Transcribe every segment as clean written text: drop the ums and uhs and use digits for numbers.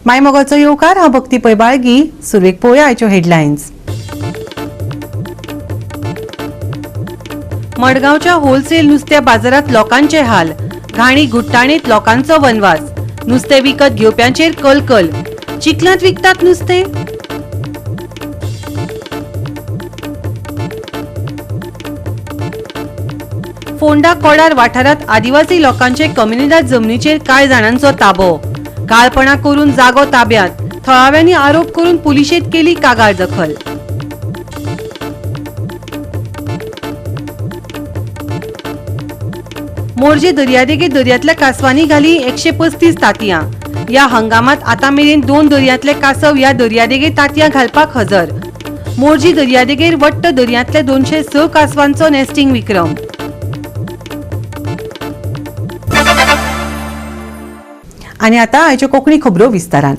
मायमोगाचो येवकार. हांव भक्ती पै बाळगी. सुरवेक पळोवया आयच्यो हेडलायन्स. मडगांवच्या होलसेल नुस्त्या बाजारात लोकांचे हाल. घाणी घुट्टाणीत लोकांचो वनवास. नुस्तें विकत घेवप्यांचेर कलकल. चिखलांत विकतात नुस्तें. फोंडा कोडार वाठारात आदिवासी लोकांचे कम्युनिदाद जमनीचेर कांय जाणांचो ताबो. काळपणा करून जागो ताब्यात. थळाव्यांनी आरोप करून पुलिशेत केली कागाळ दखल. मोरजे दर्यादेगे दर्यांतल्या कासवांनी घाली 135 तातयां. या हंगामात आता मेरेन 2 दर्यांतले कासव ह्या दर्यादेगे तातयां घालपाक हजर. मोरजी दर्यादेगेर वट्ट दर्यांतले 206 कासवांचो नेस्टिंग विक्रम. आनी आतां आयच्यो कोंकणी खबरो विस्तारान.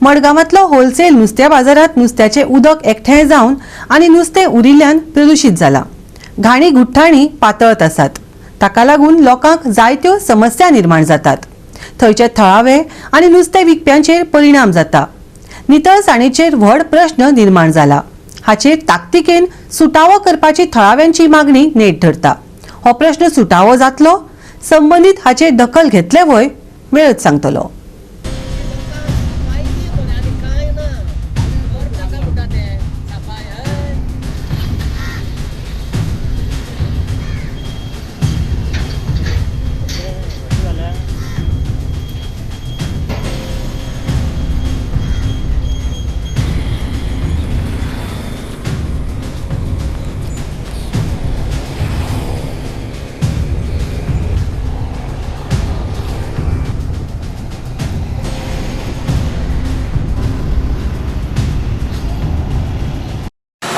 मडगांवांतलो होलसेल नुस्त्या बाजारांत नुस्त्याचें उदक एकठांय जावन आनी नुस्तें उरिल्ल्यान प्रदुशीत जालां. घाणी गुठ्ठाणी पातळत आसात. ताका लागून लोकांक जायत्यो समस्या निर्माण जातात. थंयचे थळावे आनी नुस्तें विकप्यांचेर परिणाम जाता. नितळसाणीचेर व्हड प्रश्न निर्माण जाला. हाचेर ताकतिकेन सुटावो करपाची थळाव्यांची मागणी नेट धरता. हो प्रश्न सुटावो जातलो? संबंदीत हाचेर दखल घेतले व्हय? वेळच सांगतलो.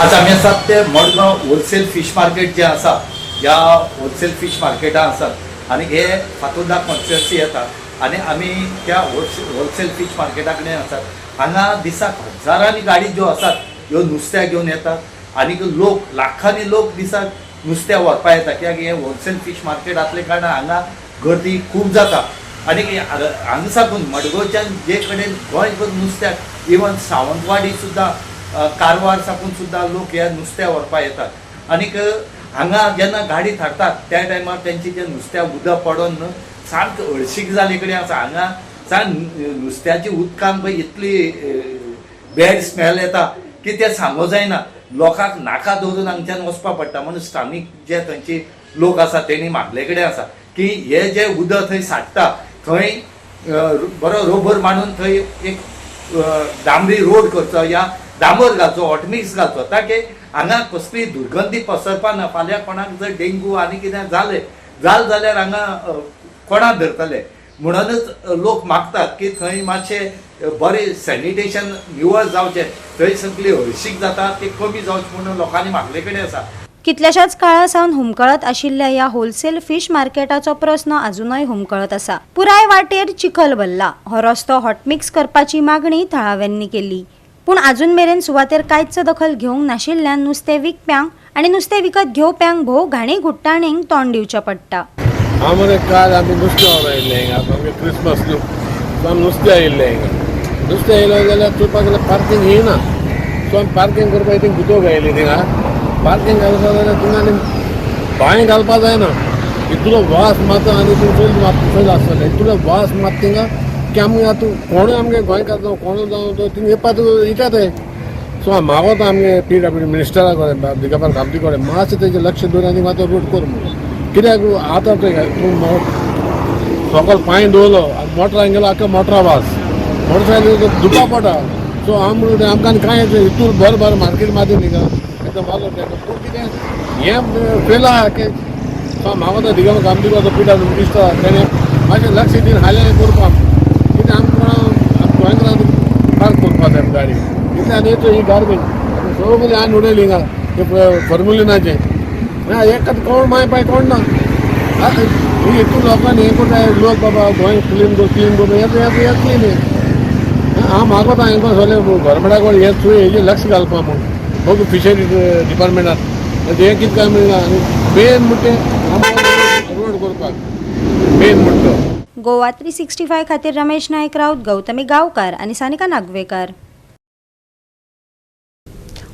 आज आमी आसात ते मडगांव होलसेल फीश मार्केट जे आसा, ह्या होलसेल फीश मार्केटान आसात आनी हे फातोर्डा कॉन्स्टिट्युएन्सी येता आनी आमी त्या होलसेल फीश मार्केटा कडेन आसात. हांगा दिसाक हजारांनी गाडी ज्यो आसात ह्यो नुस्त्याक घेवन येतात आनी लोक लाखांनी लोक दिसाक नुस्त्या व्हरपा येता, कित्याक हें होलसेल फीश मार्केट आसले कारणान हांगा गर्दी खूब जाता. आनी हांगा साकून मडगांवच्यान जे कडेन गोंयभर नुस्त्याक इवन सावंतवाडी सुद्दां, कारवार साकून सुद्दां लोक ह्या नुस्त्या व्हरपा येतात. आनीक हांगा जेन्ना गाडी थारतात त्या टायमार तेंची जे नुस्त्या उदक पडोन न्हू सामकें हळशीक जाल्ले कडेन आसा. हांगा साम नुस्त्याची उदकान पळय इतली बॅड स्मेल येता की तें सांगो जायना. लोकांक नाका दवरून हांगच्यान वचपा पडटा. म्हणून स्थानीक जे थंयचे लोक आसा तेणी मागले कडेन आसा की हे जे उदक थंय साठता थंय बरो रोबर मांडून थंय एक डांबरी रोड करचो या डांबर घालचो, हॉटमिक्स घालचो, ताकी हांगा कसली दुर्गंधी पसरपा ना. फाल्यां कोणाक जर डेंगू आनी कितें जालें जाल जाल्यार हांगा कोणाक धरतले. म्हणूनच लोक मागतात की थंय मातशें बरें सॅनिटेशन निवळ जावचें, थंय सगळी हळशीक जाता ती कमी जावची म्हणून लोकांनी मागले कडेन आसा. कितल्याशाच काळा सावन हुमकळत आशिल्ल्या ह्या होलसेल फिश मार्केटाचो प्रस्न अजुनय हुमकळत आसा. पुराय वाटेर चिखल भरला. हो रस्तो हॉटमिक्स करपाची मागणी थळाव्यांनी केली, पूण अजून मेरेन सुवातेर कांयच दखल घेवंक नाशिल्ल्यान नुस्तें विकप्यांक आनी नुस्तें विकत घेवप्यांक भोव घाणी घुट्टाणींक तोंड दिवचें पडटा. आमरे काल आमी नुस्तें व्हरोन आयिल्लें हिंगा, आमगे क्रिसमस न्हू, सो आमी नुस्तें आयिल्लें हिंगा. नुस्तें आयिल्लें जाल्यार चोवपाक गेल्यार पार्कींग येयना, सो आमी पार्कींग करपाक थिंग गुतोवंक आयली. थिंगा पार्कींग घालपा जाल्यार थिंगा आनी बांय घालपा जायना, इतलो वास मारता आनी तूं चोयल आसतलें, इतलो वास मारता थिंगा की आमगे आतां कोणूय आमगे गोंयकार जावं कोणूय जावं तो थिंग येवपाक इटात. सो हांव मागोता आमगे पी डब्ल्यू मिनिस्टरा कडेन दिगंबर कामती कडेन मातशें तेजें लक्ष दवर आनी मातसो रोड कर म्हणून. कित्याक आतां तूं सोकोल पांय दवरलो आनी मोटरान गेलो आख्खा मोटरा वास, मोटरसायकल दुखा पडटा. सो हांव म्हणटा आमकां आनी कांय हितून बरें बरें मार्केट माती न्ही एकदम वालो. पूण कितें हें फेल आहा की सो हांव मागोता दिगंबर कामती कडेन पी डब्ल्यू मिनिस्टर तेणें मातशें लक्ष दिवन हालें करपाक. कितें आमकां गोंयकारांक पार्क करपा जाय गाडी इतलें आनी ही गार्बेज सगळीं आनी उडयली हिंगा फॉर्मुलिनाचें एक कोण माय पाय कोण ना. हितून लोकांनी हें करता लोक बाबा गोंय क्लीन कर क्लीन करून येता येता क्लीन. हांव मागोता हांकां सगळें गव्हर्मेंटा कडेन हें चोय हेजेर लक्ष घालपा म्हूण बघू फिशरी डिपार्टमेंटान हें कितें काय म्हणटा. आनी मेन म्हणटा रोड करपाक मेन म्हणटा. गोवा 365 खातीर रमेश नायक राऊत, गौतमी गांवकार आनी सानिका नागवेकार.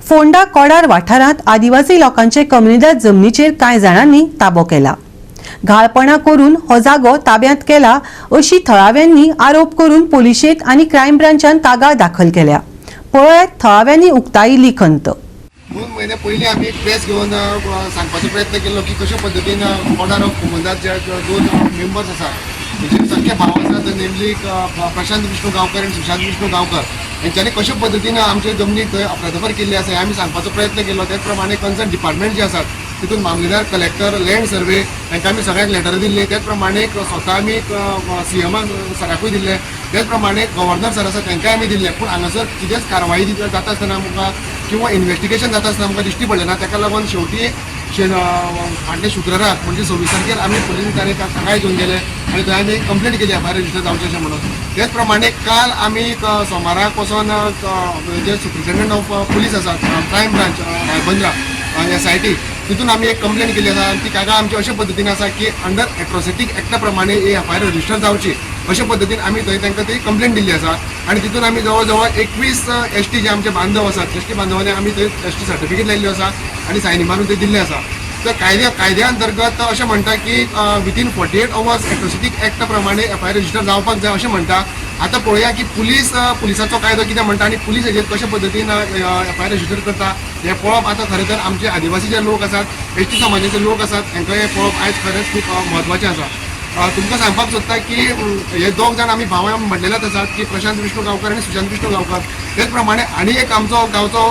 फोंडा कोडार वाठारांत आदिवासी लोकांचे कम्युनिदाद जमनीचेर कांय जाणांनी ताबो केला. घाळपणा करून हो जागो ताब्यांत केला अशी थळाव्यांनी आरोप करून पोलिशेंत आनी क्रायम ब्रांचान कागाळ दाखल केल्या. पळयात थळाव्यांनी उक्तायिल्ली खंत. 2 म्हयने पयलीं आमी एक प्रेस घेवन सांगपाचो प्रयत्न केल्लो की कशे पद्दतीन ऑर्डर ऑफ कोमंदार जे दोन मेंबर्स आसात, तेजे सख्खे भाव आसात, नेमली प्रशांत विष्णू गांवकर आनी सुशांत विष्णू गांवकर, हेंच्यांनी कशे पद्दतीन आमचे जमनीक थंय अफरातफर केल्ली आसा हें आमी सांगपाचो प्रयत्न केलो. त्याच प्रमाणे कन्सर्न डिपार्टमेंट जे आसात, तितून मामलेदार, कलेक्टर, लँड सर्वे हांकां आमी सगळ्यांक लेटर दिल्ले. त्याच प्रमाणे स्वता आमी सीएमाक सराकूय दिल्ले. त्याच प्रमाणे गव्हर्नर सर आसा, तांकांय आमी दिल्ले. पूण हांगासर कितेंच कारवाई जाता आसतना आमकां किंवा इन्व्हेस्टिगेशन जाता आसतना आमकां दिश्टी पडलें ना. ताका लागून शेवटी फाटल्या शुक्राराक म्हणजे 26 तारखेर आमी पुलीस कागाळ घेवन गेले आनी थंय आमी कंप्लेंट केली एफ I R register जावचें अशें म्हणून. तेच प्रमाणे काल आमी सोमाराक वचोन जे सुप्रिटेंडंट ऑफ पुलीस आसात, क्रायम ब्रांच, रायबंद्रा एसआयटी, तितून आमी एक कंप्लेंट केली आसा आनी ती कागाळ आमची अशे पद्दतीन आसा की अंडर एट्रोसिटी एक्टा प्रमाणे ही एफआयआर रजिस्टर जावची अशे पद्दतीन आमी थंय तांकां ती कंप्लेंट दिल्ली आसा. आनी तितून आमी जवळ जवळ 21 एसटी जे आमचे बांधव आसात, एसटी बांधवांनी आमी थंय एसटी सर्टिफिकेट लायिल्ल्यो आसा आनी सायनी मारून ते दिल्ले आसा. तर कायद्या अंतर्गत अशें म्हणटा की within 48 hours atrocity एक्टा प्रमाणे एफआयआर रजिस्टर जावपाक जाय अशें म्हणटा. आतां पळोवया की पुलिसाचो कायदो कितें म्हणटा आनी पुलीस हेजेर कशे पद्दतीन एफआयआर रजिस्टर करता हें पळोवप आतां खरें तर आमचे आदिवासी जे लोक आसात, एसटी समाजाचे लोक आसात, हांकां हें पळोवप आयज खरेंच खूब म्हत्वाचें आसा. तुमकां सांगपाक सोदता की हे दोग जाण आमी भाव म्हणलेलेच आसात की प्रशांत विष्णू गांवकर आनी सुशांत विष्णू गांवकर. तेच प्रमाणे आनी एक आमचो गांवचो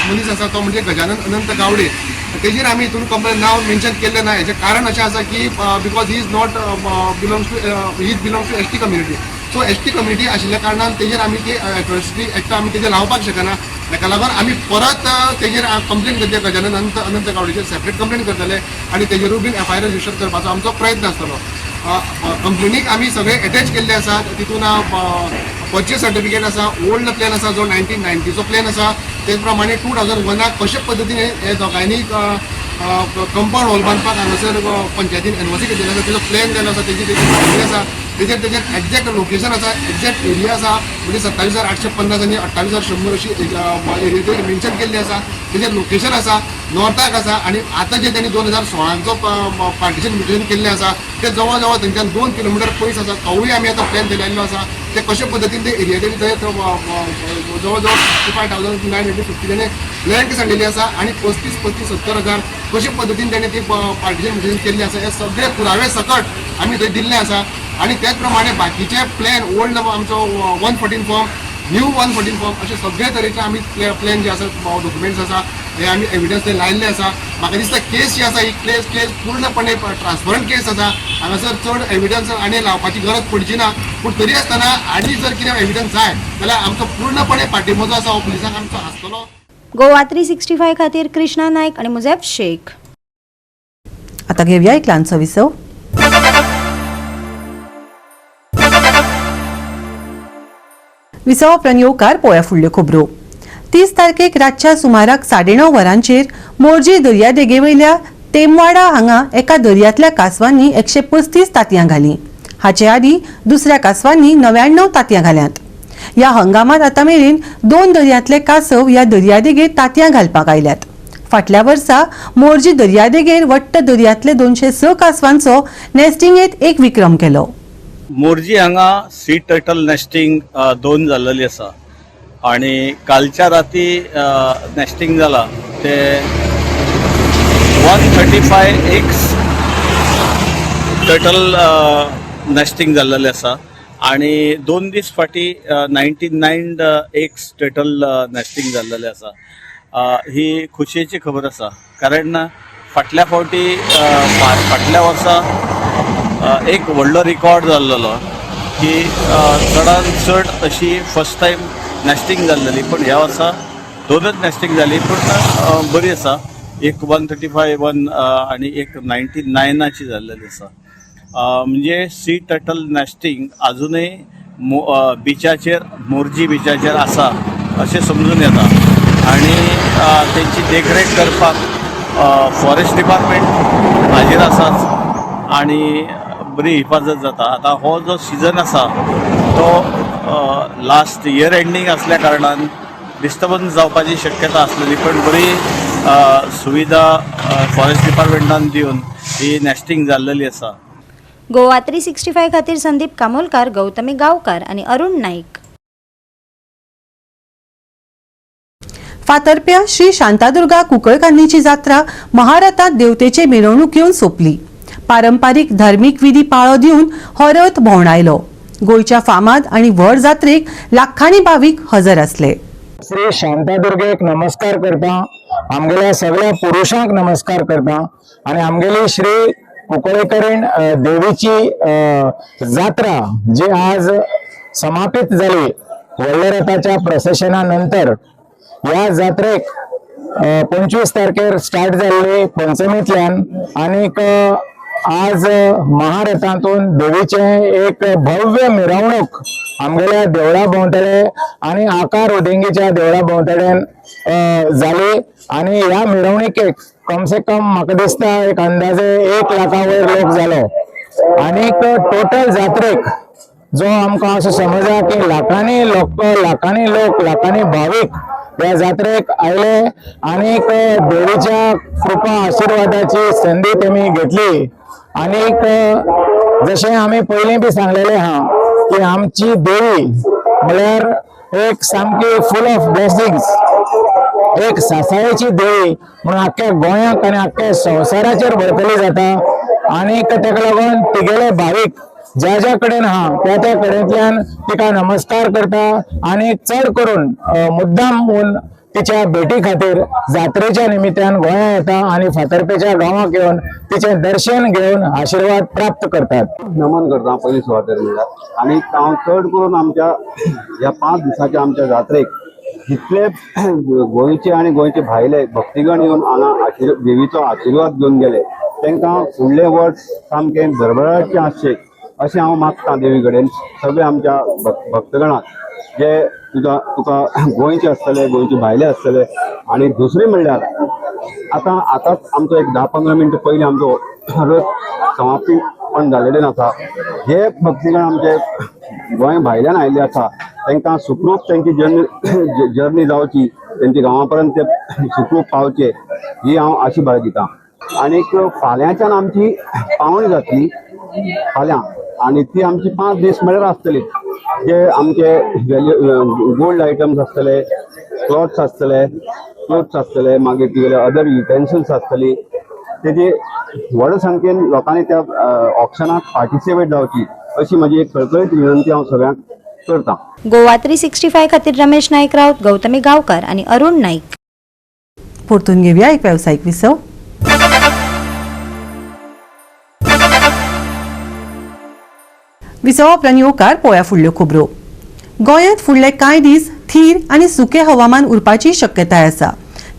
मनीस आसा, तो म्हणजे गजानन अनंत गावडे. तेजेर आमी हितून कंप्लेन नांव मेन्शन केल्लें ना. हेचें कारण अशें आसा की because he is not belongs to he is belongs to ST community. So ST community आशिल्ल्या कारणान तेजेर आमी ती एट्रोसिटी एक्ट आमी तेजेर लावपाक शकना. ताका लागून आमी परत तेजेर कंप्लेन करतले. गजानन अनंत गावडेचेर सेपरेट कंप्लेन करतले आनी तेजेरूय बीन एफआयआर रजिस्टर करपाचो आमचो प्रयत्न आसतलो. कंप्लेनीक आमी सगळे एटॅच केल्ले आसात. तितून परचेस सर्टिफिकेट आसा, ओल्ड प्लॅन आसा जो 1990चो प्लॅन आसा. तेच प्रमाणे 2001 कशे पद्दतीन हे दोगांयनी कंपाऊंड वॉल बांदपाक हांगासर पंचायतीन एनओसी घेतिल्लो आसा, तेजो प्लॅन जाल्लो आसा, तेजी मागणी आसा. तेजेर एक्झॅक्ट लोकेशन आसा, एक्झॅक्ट एरिया आसा, म्हणजे 27,850 आनी 28,100 अशी एरिया मेन्शन केल्ली आसा. तेजेर लोकेशन आसा, नॉर्थाक आसा. आनी आतां जे तेणी 2016चो पार्टिशन मिटिशन केल्लें आसा, ते जवळ जवळ थंयच्यान 2 किलोमिटर पयस आसा. तोवूय आमी आतां प्लॅन दिलेलो आसा. ते कशे पद्दतीन ते एरिया तेणी थंय जवळ जवळ 55,950 तेणे लँड सांडलेली आसा आनी 35 35 70 हजार कशे पद्दतीन तेणे ती पार्टिशन मिटिशन केल्ली आसा, हे सगळे पुरावे सकट आमी थंय दिल्ले आसा. आनी त्याच प्रमाणे बाकीचे प्लॅन, ओल्ड आमचो 114 फॉर्म, न्यू 114 फॉर्म, अशे सगळे तरेचे आमी प्लॅन जे आसा, डॉक्युमेंट्स आसा, हे आमी एविडन्स ते लायिल्ले आसा. म्हाका दिसता केस जी आसा, ही केस पूर्णपणे ट्रान्सपरंट केस आसा. हांगासर चड एविडन्स आनी लावपाची गरज पडची ना. पूण तरी आसतना आनी जर कितें एविडन्स जाय जाल्यार आमचो पूर्णपणे पाठिंबो जो आसा हो पुलिसांक आमचो आसतलो. गोवा 365 खातीर कृष्णा नायक आनी मुझेफ शेख. आता घेऊया एक ल्हानसो विसव. विसवा उपरांत येवकार. पळोवया फुडल्यो खबरो. 30 तारखेक रातच्या सुमाराक 9:30 वरांचेर मोरजी दर्यादेगेवयल्या तेमवाडा हांगा एका दर्यांतल्या कांसवांनी 135 तांतयां घालीं. हाचे आदीं दुसऱ्या कांसवांनी 99 तांतयां घाल्यांत. ह्या हंगामात आतां मेरेन दोन दर्यांतले कासव ह्या दर्यादेगेर तांतयां घालपाक आयल्यात. फाटल्या वर्सा मोरजी दर्यादेगेर वट्ट दर्यांतले 206 कांसवांचो नेस्टिंगेत एक विक्रम केलो. मोरजी हांगा सी टर्टल नेस्टिंग दोन जाल्लेली आसा आणि कालच्या राती नेस्टिंग जाला ते 135 eggs turtle nesting जाल्लेलें आसा आणि 2 दीस फाटीं 99 एग्स टर्टल नेस्टिंग जाल्लेलें आसा. ही खुशयेची खबर आसा, कारण फाटल्या फावटी फाटल्या वर्सा एक व्हडलो रिकॉर्ड जाल्लेलो की चडान चड अशी फर्स्ट टायम नेस्टिंग जाल्लेली. पूण ह्या वर्सा दोनच नेस्टिंग जाली, पूण बरी आसा. एक 135 वन आणि एक 99आची जाल्लेली आसा. म्हणजे सी टर्टल नेस्टिंग अजूनय बिचाचेर, मोरजी बिचाचेर आसा अशें समजून येता. आणि तेंची देखरेख करपाक फॉरेस्ट डिपार्टमेंट हाजीर आसाच आणि बरी हिफाजत जाता. आतां हो जो सिजन आसा तो लास्ट इयर एंडींग आसल्या कारणान डिस्टर्बन्स जावपाची शक्यता आसलेली, पण बरी सुविधा फॉरेस्ट डिपार्टमेंटान दिवन ही नॅस्टिंग जाल्लेली आसा. गोवा 365 खातीर संदीप कामोलकार, गौतमी गांवकार आनी अरुण नाईक. फातर्प्या श्री शांतादुर्गा कुंकळकान्नीची जात्रा महारथात देवतेचे मिरवणूक येवन सोंपली. पारंपारीक धार्मीक विधी पाळो दिवन हो रथ भोंवडायलो. गोंयच्या फामाद आनी व्हड जात्रेक लाखांनी भावीक हजर आसले. श्री शांतादुर्गेक नमस्कार करता, आमगेल्या सगळ्या पुरुषांक नमस्कार करता आणि आमगेली श्री कुंकळेकरीण देवीची जात्रा जी आज समापित जाली व्हडल्या रथाच्या प्रसेशना नंतर, ह्या जात्रेक 25 तारखेर स्टार्ट जाल्ली पंचमींतल्यान आनीक आज महारथांतून देवीचे एक भव्य मिरवणूक आमगेल्या देवळा भोंवतणे आनी आकार उदेंगीच्या देवळा भोंवतणेन जाली आनी ह्या मिरवणुकेक कम से कम म्हाका दिसता एक अंदाजे 1 लाखा वयर लोक जालो. आनीक टोटल जात्रेक जो आमकां असो समजा की लाखांनी लोक, लाखांनी लोक, लाखांनी भावीक ह्या जात्रेक आयले आनीक देवीच्या कृपा आशिर्वादाची संदी तेमी घेतली. आनीक जशें आमी पयलीं बी सांगलेलें आहा की आमची देवी म्हळ्यार एक सामकी फूल ऑफ ब्लेसिंग्स, एक सासायेची देवी म्हणून आख्ख्या गोंयाक आनी आख्ख्या संवसाराचेर वळखली जाता. आनीक तेका लागून तिगेले भावीक ज्या ज्या कडेन आहा त्या त्या कडेंतल्यान तिका नमस्कार करता आनी चड करून मुद्दाम म्हूण तिच्या भेटी खातीर जात्रेच्या निमित्तान गोंया येता आनी फातर्पेच्या गांवाक येवन तिचें दर्शन घेवन आशिर्वाद प्राप्त करतात. नमन करता पयली सुवातेर म्हणल्यार. आनी हांव चड करून आमच्या ह्या 5 दिसाच्या आमच्या जात्रेक जितले गोंयचे आनी गोंयचे भायले भक्तिगण येवन हांगा देवीचो आशिर्वाद घेवन गेले तांकां फुडलें वर्स सामकें भरभराटचें आसचें अशें हांव मागता देवी कडेन. सगळे आमच्या भक्तगणाक जे तुका गोंयचे आसतले, गोंयचे भायले आसतले. आनी दुसरें म्हणल्यार आतां आतांच आमचो एक 10-15 मिनटां पयलीं आमचो रथ समाप्ती पण जालेलें आसा. हे भक्तिगण आमचे गोंय भायल्यान आयिल्ले आसा तांकां सुखरूप तांची जर्नी जावची, तेंच्या गांवा पर्यंत ते सुखरूप पावचे ही हांव आशी बाळगितां. आनीक फाल्यांच्यान आमची पावणी जातली फाल्यां आनी ती आमची 5 दीस म्हळ्यार आसतली. जे आमचे गोल्ड आयटम्स आसतले, क्लॉथ्स आसतले, मागीर तुगेले अदर युटेन्सिल्स आसतली. तेजी व्हड संख्येन लोकांनी त्या ऑक्शनाक पार्टिसिपेट जावची अशी म्हजी एक कळकळीत विनंती हांव सगळ्यांक करता. गोवा 365 खातीर रमेश नाईक राऊत, गौतमी गावकर आनी अरुण नाईक. परतून घेवया एक वेवसायीक विसव. विसवा उपरांत येवकार पळोवया फुडल्यो खबरो. गोंयांत फुडले कांय दीस थीर आनी सुकें हवामान उरपाची शक्यताय आसा.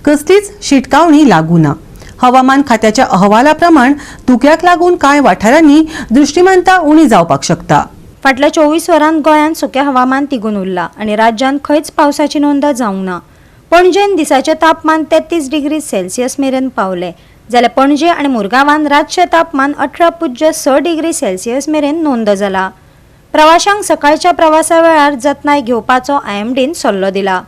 कसलीच शिटकावणी लागू ना. हवामान खात्याच्या अहवाला प्रमाण धुक्याक लागून कांय वाठारांनी दृश्टीमानता उणी जावपाक शकता. फाटल्या 24 वरांत गोंयांत सुकें हवामान तिगून उरलां आनी राज्यांत खंयच पावसाची नोंद जावंक ना. पणजेन दिसाचें तापमान 33 डिग्री सेल्सियस मेरेन पावलें, जाल्यार पणजे आनी मुरगांवान रातचें तापमान 18.6 डिग्री सेल्सियस मेरेन नोंद जाला. प्रवाशांक सकाळच्या प्रवासा वेळार जतनाय घेवपाचो आयएमडीन सल्लो दिला.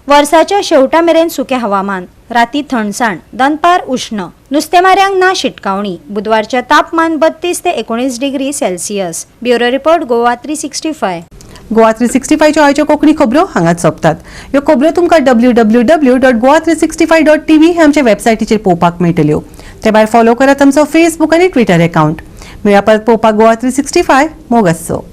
वर्साच्या शेवटा मेरेन सुकें हवामान, राती थंडसाण, दनपार उष्ण, नुस्तेमाऱ्यांक ना शिटकावणी. बुधवारचें तापमान 32 ते 19 degree Celsius. Bureau report, Goa 365. Goa 365च्यो आयच्यो कोंकणी खबरो हांगाच सोंपतात. ह्यो खबरो तुमकां www.goa365.tv हे आमच्या वेबसायटीचेर पळोवपाक मेळटल्यो. ते भायर फॉलो करात आमचो फेसबूक आनी ट्विटर एकावंट. मेळया परत पळोवपाक गोवा 365. मोग आसचो.